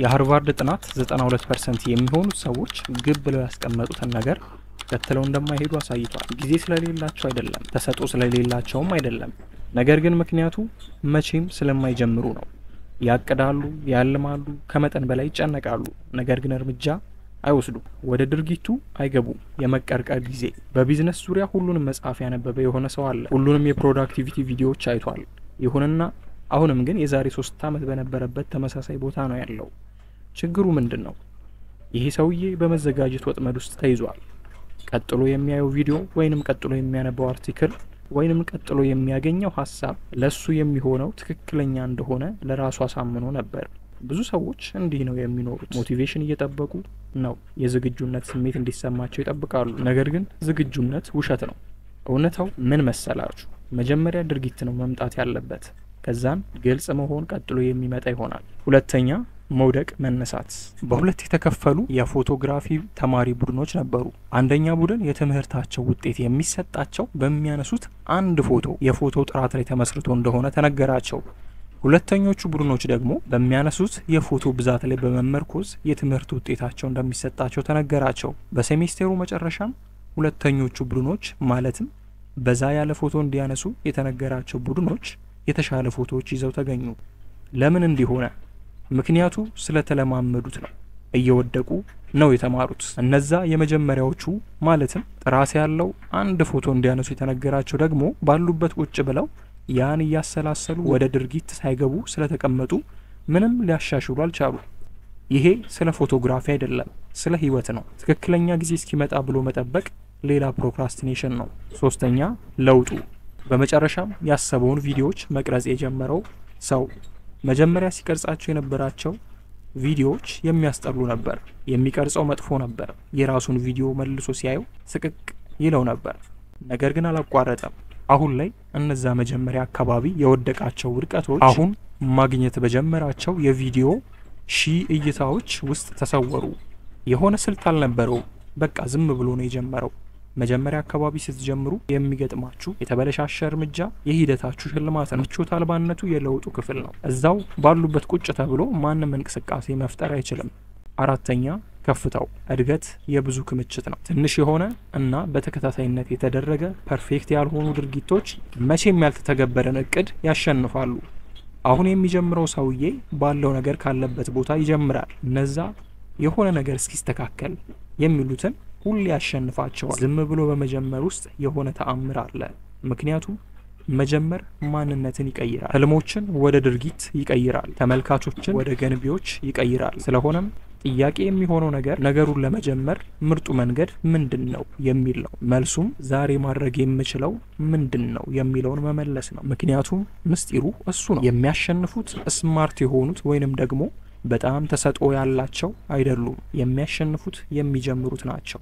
የሃርቫርድ ጥናት 92% የሚሆኑት ሰዎች ግብ ብለው ያስቀመጡትን ነገር ተከትለው እንደማይሄዱ አሳይቷል። ጊዜ ስለሌላቸው አይደለም፣ ተሰጥኦ ስለሌላቸውም አይደለም። ነገር ግን ምክንያቱ መቼም ስለማይጀምሩ ነው። ያቅዳሉ፣ ያልማሉ፣ ከመጠን በላይ ይጨነቃሉ። ነገር ግን እርምጃ አይወስዱም፣ ወደ ድርጊቱ አይገቡም። የመቀርቀር ጊዜ። በቢዝነስ ዙሪያ ሁሉንም መጽሐፍ ያነበበ የሆነ ሰው አለ። ሁሉንም የ productivity ቪዲዮዎች አይቷል። ይሁንና አሁንም ግን የዛሬ 3 ዓመት በነበረበት ተመሳሳይ ቦታ ነው ያለው። ችግሩ ምንድን ነው? ይሄ ሰውዬ በመዘጋጀት ወጥመድ ውስጥ ተይዟል። ቀጥሎ የሚያየው ቪዲዮ ወይንም ቀጥሎ የሚያነበው article ወይንም ቀጥሎ የሚያገኘው ሀሳብ ለሱ የሚሆነው ትክክለኛ እንደሆነ ለራሱ አሳምኖ ነበር። ብዙ ሰዎች እንዲህ ነው የሚኖሩት። motivation እየጠበቁ ነው። የዝግጁነት ስሜት እንዲሰማቸው ይጠብቃሉ። ነገር ግን ዝግጁነት ውሸት ነው። እውነታው ምን መሰላችሁ? መጀመሪያ ድርጊት ነው መምጣት ያለበት። ከዛም ግልጽ መሆን ቀጥሎ የሚመጣ ይሆናል። ሁለተኛ፣ መውደቅ መነሳት። በሁለት የተከፈሉ የ photography ተማሪ ቡድኖች ነበሩ። አንደኛ ቡድን የትምህርታቸው ውጤት የሚሰጣቸው በሚያነሱት አንድ ፎቶ የፎቶ ጥራት ላይ ተመስርቶ እንደሆነ ተነገራቸው። ሁለተኞቹ ቡድኖች ደግሞ በሚያነሱት የፎቶ ብዛት ላይ በመመርኮዝ የትምህርት ውጤታቸው እንደሚሰጣቸው ተነገራቸው። በሴሜስቴሩ መጨረሻም ሁለተኞቹ ቡድኖች፣ ማለትም በዛ ያለ ፎቶ እንዲያነሱ የተነገራቸው ቡድኖች፣ የተሻለ ፎቶዎች ይዘው ተገኙ። ለምን እንዲህ ሆነ? ምክንያቱ ስለተለማመዱት ነው። እየወደቁ ነው የተማሩት። እነዛ የመጀመሪያዎቹ፣ ማለትም ጥራት ያለው አንድ ፎቶ እንዲያነሱ የተነገራቸው ደግሞ ባሉበት ቁጭ ብለው ያን እያሰላሰሉ ወደ ድርጊት ሳይገቡ ስለተቀመጡ ምንም ሊያሻሽሉ አልቻሉ። ይሄ ስለ photography አይደለም፣ ስለ ህይወት ነው። ትክክለኛ ጊዜ እስኪመጣ ብሎ መጠበቅ ሌላ procrastination ነው። ሶስተኛ፣ ለውጡ። በመጨረሻም ያሰበውን ቪዲዮዎች መቅረጽ የጀመረው ሰው መጀመሪያ ሲቀርጻቸው የነበራቸው ቪዲዮዎች የሚያስጠሉ ነበር። የሚቀርጸው መጥፎ ነበር። የራሱን ቪዲዮ መልሶ ሲያየው ስቅቅ ይለው ነበር። ነገር ግን አላቋረጠም። አሁን ላይ እነዛ መጀመሪያ አካባቢ የወደቃቸው ውድቀቶች አሁን ማግኘት በጀመራቸው የቪዲዮ ሺህ እይታዎች ውስጥ ተሰወሩ። የሆነ ስልት አልነበረውም። በቃ ዝም ብሎ ነው የጀመረው። መጀመሪያ አካባቢ ስትጀምሩ የሚገጥማችሁ የተበለሻሸ እርምጃ የሂደታችሁ ሽልማት ነው። ምቾት አልባነቱ የለውጡ ክፍል ነው። እዛው ባሉበት ቁጭ ተብሎ ማንም እንቅስቃሴ መፍጠር አይችልም። አራተኛ፣ ከፍታው። እድገት የብዙ ክምችት ነው። ትንሽ የሆነ እና በተከታታይነት የተደረገ perfect ያልሆኑ ድርጊቶች መቼም ያልተተገበረን እቅድ ያሸንፋሉ። አሁን የሚጀምረው ሰውዬ ባለው ነገር ካለበት ቦታ ይጀምራል። እነዛ የሆነ ነገር እስኪስተካከል የሚሉትን ሁሌ ያሸንፋቸዋል። ዝም ብሎ በመጀመር ውስጥ የሆነ ተአምር አለ። ምክንያቱም መጀመር ማንነትን ይቀይራል። ህልሞችን ወደ ድርጊት ይቀይራል። ተመልካቾችን ወደ ገንቢዎች ይቀይራል። ስለሆነም ጥያቄ የሚሆነው ነገር ነገሩን ለመጀመር ምርጡ መንገድ ምንድን ነው የሚል ነው። መልሱም ዛሬ ማድረግ የምችለው ምንድን ነው የሚለውን መመለስ ነው። ምክንያቱም ምስጢሩ እሱ ነው። የሚያሸንፉት smart የሆኑት ወይንም ደግሞ በጣም ተሰጥኦ ያላቸው አይደሉም። የሚያሸንፉት የሚጀምሩት ናቸው።